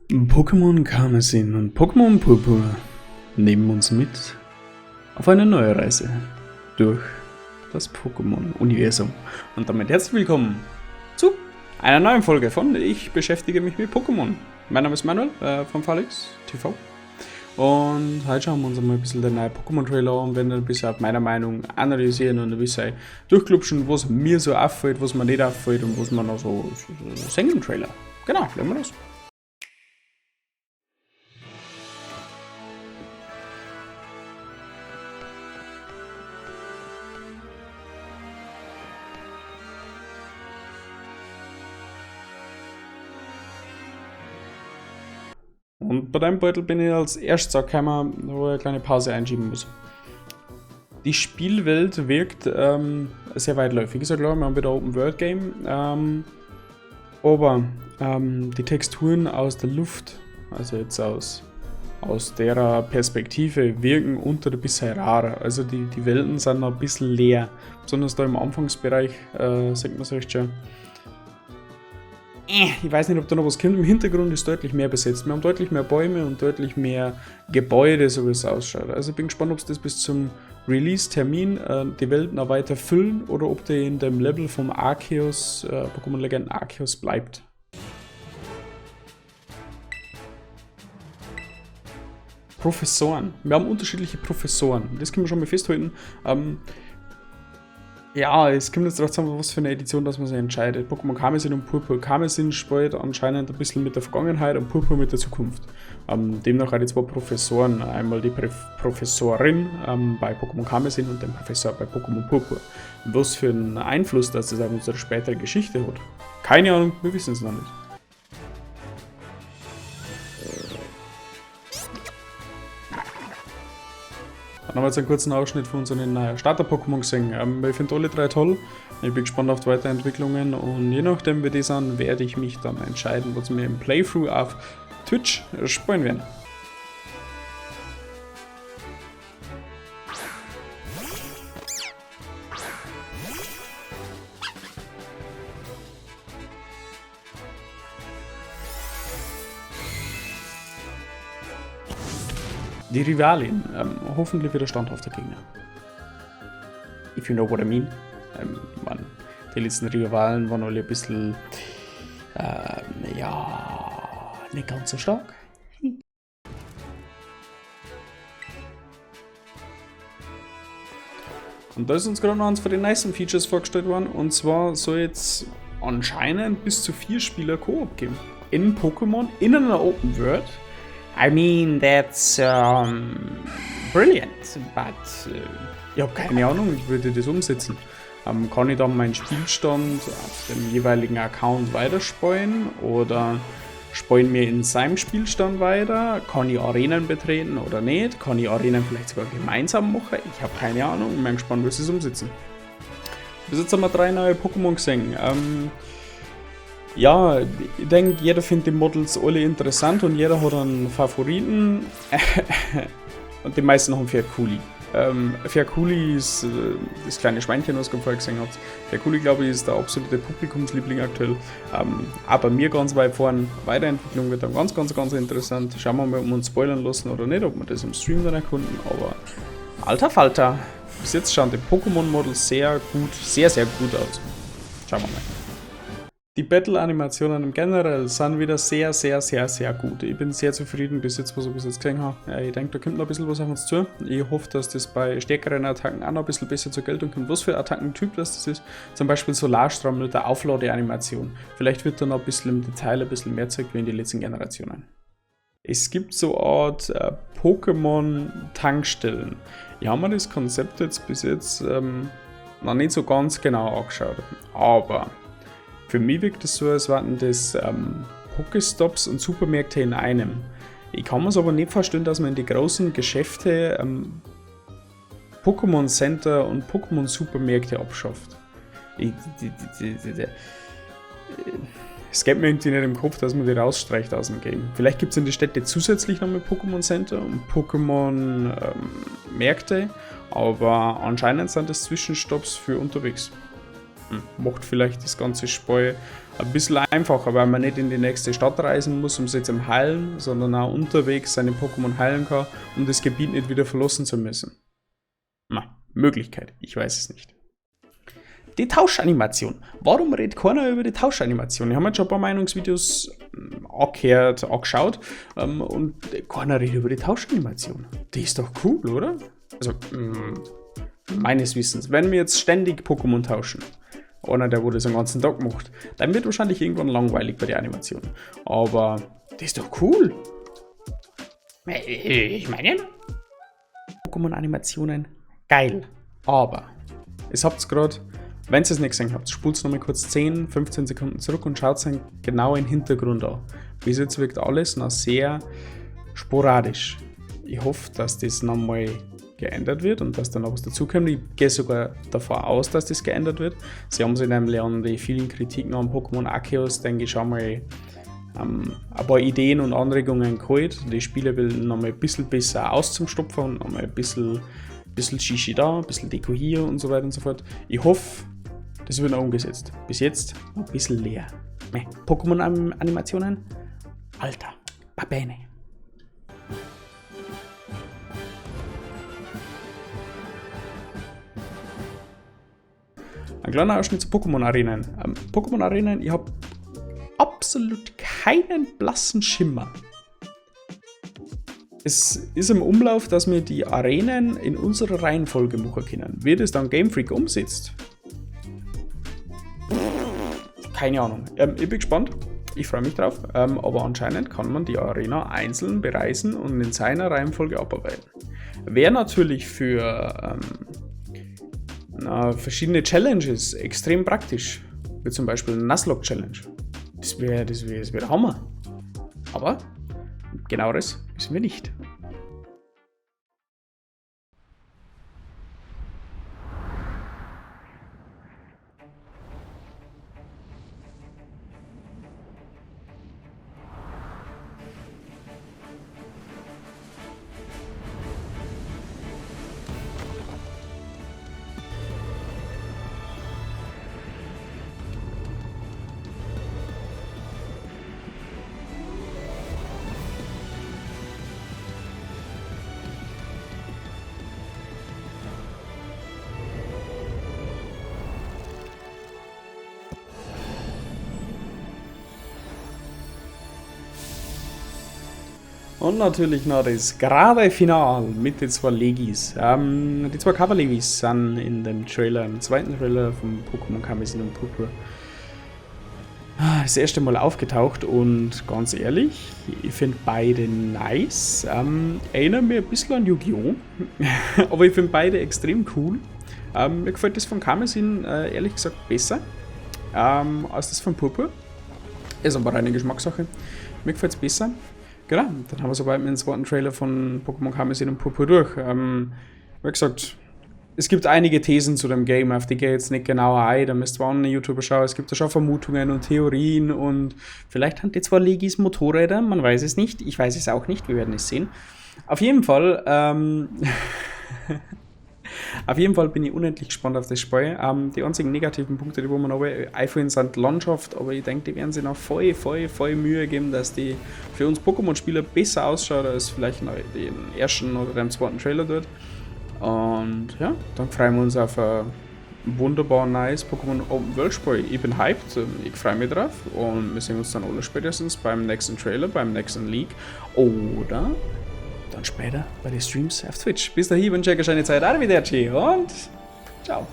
Pokémon Karmesin und Pokémon Purpur nehmen uns mit auf eine neue Reise durch das Pokémon-Universum. Und damit herzlich willkommen zu einer neuen Folge von Ich beschäftige mich mit Pokémon. Mein Name ist Manuel von Falix TV. Und heute schauen wir uns einmal ein bisschen den neuen Pokémon-Trailer an und werden ein bisschen auf meiner Meinung analysieren und ein bisschen durchklupschen, was mir so auffällt, was mir nicht auffällt und was man noch so sehen im Trailer. Genau, legen wir los. Und bei deinem Beutel bin ich als erstes angekommen, wo ich eine kleine Pause einschieben muss. Die Spielwelt wirkt sehr weitläufig. Ist ja klar, wir haben wieder Open World Game. Aber die Texturen aus der Luft, also jetzt aus derer Perspektive, wirken unter ein bisschen rarer. Also die Welten sind noch ein bisschen leer. Besonders da im Anfangsbereich sieht man es recht schön. Ich weiß nicht, ob da noch was kommt. Im Hintergrund ist deutlich mehr besetzt. Wir haben deutlich mehr Bäume und deutlich mehr Gebäude, so wie es ausschaut. Also ich bin gespannt, ob es das bis zum Release-Termin die Welt noch weiter füllen oder ob die in dem Level vom Arceus, Pokémon Legenden Arceus bleibt. Professoren. Wir haben unterschiedliche Professoren. Das können wir schon mal festhalten. Ja, es kommt jetzt darauf zusammen, was für eine Edition dass man sich entscheidet. Pokémon Karmesin und Purpur. Karmesin spielt anscheinend ein bisschen mit der Vergangenheit und Purpur mit der Zukunft. Demnach auch die zwei Professoren. Einmal die Professorin bei Pokémon Karmesin und den Professor bei Pokémon Purpur. Was für einen Einfluss das auf unsere spätere Geschichte hat, keine Ahnung, wir wissen es noch nicht. Dann haben wir jetzt einen kurzen Ausschnitt von unseren neuen Starter-Pokémon gesehen. Ich finde alle drei toll. Ich bin gespannt auf die Weiterentwicklungen und je nachdem wie die sind, werde ich mich dann entscheiden, was wir im Playthrough auf Twitch spielen werden. Die Rivalin, hoffentlich wieder standhafter Gegner. If you know what I mean. Man, die letzten Rivalen waren alle ein bisschen, ja, nicht ganz so stark. Und da ist uns gerade noch eins von den nice Features vorgestellt worden, und zwar soll jetzt anscheinend bis zu 4 Spieler Koop geben. In Pokémon, in einer Open World. I mean, that's brilliant, but ich hab keine Ahnung, wie würde ich das umsetzen. Kann ich dann meinen Spielstand auf dem jeweiligen Account weiterspielen oder spielen wir in seinem Spielstand weiter? Kann ich Arenen betreten oder nicht? Kann ich Arenen vielleicht sogar gemeinsam machen? Ich hab keine Ahnung, ich bin gespannt, wie sie es umsetzen. Bis jetzt haben wir 3 neue Pokémon gesehen. Ja, ich denk, jeder findet die Models alle interessant und jeder hat einen Favoriten. Und die meisten haben Ferkuli. Ferkuli ist das kleine Schweinchen, was ihr vorher gesehen habt. Ferkuli, glaube ich, ist der absolute Publikumsliebling aktuell. Auch bei mir ganz weit vorn. Weiterentwicklung wird dann ganz, ganz, ganz interessant. Schauen wir mal, ob wir uns spoilern lassen oder nicht, ob wir das im Stream dann erkunden. Aber alter Falter, bis jetzt schauen die Pokémon-Models sehr gut, sehr, sehr gut aus. Schauen wir mal. Die Battle-Animationen im Generell sind wieder sehr, sehr, sehr, sehr gut. Ich bin sehr zufrieden bis jetzt, was ich bis jetzt gesehen habe. Ja, ich denke, da kommt noch ein bisschen was auf uns zu. Ich hoffe, dass das bei stärkeren Attacken auch noch ein bisschen besser zur Geltung kommt. Was für ein Attackentyp das ist. Zum Beispiel Solarstrahl mit der Aufladeanimation. Vielleicht wird da noch ein bisschen im Detail ein bisschen mehr gezeigt wie in den letzten Generationen. Es gibt so eine Art Pokémon-Tankstellen. Ich habe mir das Konzept jetzt bis jetzt noch nicht so ganz genau angeschaut. Aber für mich wirkt es so, als wären das Pokéstops und Supermärkte in einem. Ich kann mir's aber nicht vorstellen, dass man in die großen Geschäfte Pokémon Center und Pokémon Supermärkte abschafft. Es geht mir irgendwie nicht im Kopf, dass man die rausstreicht aus dem Game. Vielleicht gibt's in die Städte zusätzlich nochmal Pokémon Center und Pokémon Märkte, aber anscheinend sind das Zwischenstopps für unterwegs. Macht vielleicht das ganze Spiel Ein bisschen einfacher, weil man nicht in die nächste Stadt reisen muss, um sich zu heilen, sondern auch unterwegs seine Pokémon heilen kann, um das Gebiet nicht wieder verlassen zu müssen. Na, Möglichkeit, ich weiß es nicht. Die Tauschanimation. Warum redet keiner über die Tauschanimation? Ich habe jetzt schon ein paar Meinungsvideos angehört, angeschaut und keiner redet über die Tauschanimation. Die ist doch cool, oder? Also, meines Wissens, wenn wir jetzt ständig Pokémon tauschen, einer, der wo das den ganzen Tag macht, dann wird wahrscheinlich irgendwann langweilig bei der Animation. Aber das ist doch cool. Ich meine, Pokémon-Animationen, geil. Aber, ihr habt's grad, wenn ihr es nicht gesehen habt, spult nochmal kurz 10, 15 Sekunden zurück und schaut einen genauen Hintergrund an. Bis jetzt wirkt alles noch sehr sporadisch. Ich hoffe, dass das nochmal geändert wird und dass da noch was dazukommt. Ich gehe sogar davon aus, dass das geändert wird. Sie haben sich nämlich an die vielen Kritiken an Pokémon Arceus, denke ich, schon mal ein paar Ideen und Anregungen geholt. Die Spieler will nochmal ein bisschen besser auszustopfen und nochmal ein bisschen Shishi da, ein bisschen Deko hier und so weiter und so fort. Ich hoffe, das wird noch umgesetzt. Bis jetzt ein bisschen leer. Pokémon-Animationen? Alter, va bene. Ein kleiner Ausschnitt zu Pokémon-Arenen. Pokémon-Arenen, ich hab absolut keinen blassen Schimmer. Es ist im Umlauf, dass wir die Arenen in unserer Reihenfolge machen können. Wie das dann Game Freak umsetzt? Keine Ahnung. Ich bin gespannt. Ich freue mich drauf. Aber anscheinend kann man die Arena einzeln bereisen und in seiner Reihenfolge abarbeiten. Wäre natürlich für verschiedene Challenges extrem praktisch. Wie zum Beispiel eine Nuzlocke Challenge. Das wär der Hammer. Aber genaueres wissen wir nicht. Und natürlich noch das gerade Final mit den zwei Legis. Die zwei Cover-Legis sind in dem Trailer, im zweiten Trailer von Pokémon Karmesin und Purpur, das erste Mal aufgetaucht und ganz ehrlich, ich find beide nice. Erinnern mich ein bisschen an Yu-Gi-Oh! Aber ich find beide extrem cool. Mir gefällt das von Karmesin ehrlich gesagt besser als das von Purpur. Ist aber reine Geschmackssache. Mir gefällt's besser. Genau, dann haben wir soweit mit dem zweiten Trailer von Pokémon Karmesin und Purpur durch. Wie gesagt, es gibt einige Thesen zu dem Game, auf die gehe ich jetzt nicht genauer ein, da müsst ihr auch einen YouTuber schauen. Es gibt da schon Vermutungen und Theorien und vielleicht haben die zwei Legis Motorräder, man weiß es nicht, ich weiß es auch nicht, wir werden es sehen. Auf jeden Fall bin ich unendlich gespannt auf das Spiel. Die einzigen negativen Punkte, die wo man aber einfallen, sind die Landschaft, aber ich denke, die werden sich noch voll, voll, voll Mühe geben, dass die für uns Pokémon-Spieler besser ausschaut, als vielleicht noch den ersten oder den zweiten Trailer dort. Dann freuen wir uns auf ein wunderbar nice Pokémon Open World Spiel. Ich bin hyped, ich freue mich drauf und wir sehen uns dann alle spätestens beim nächsten Trailer, beim nächsten Leak oder dann später bei den Streams auf Twitch. Bis dahin wünsche ich euch eine schöne Zeit. Arrivederci und ciao.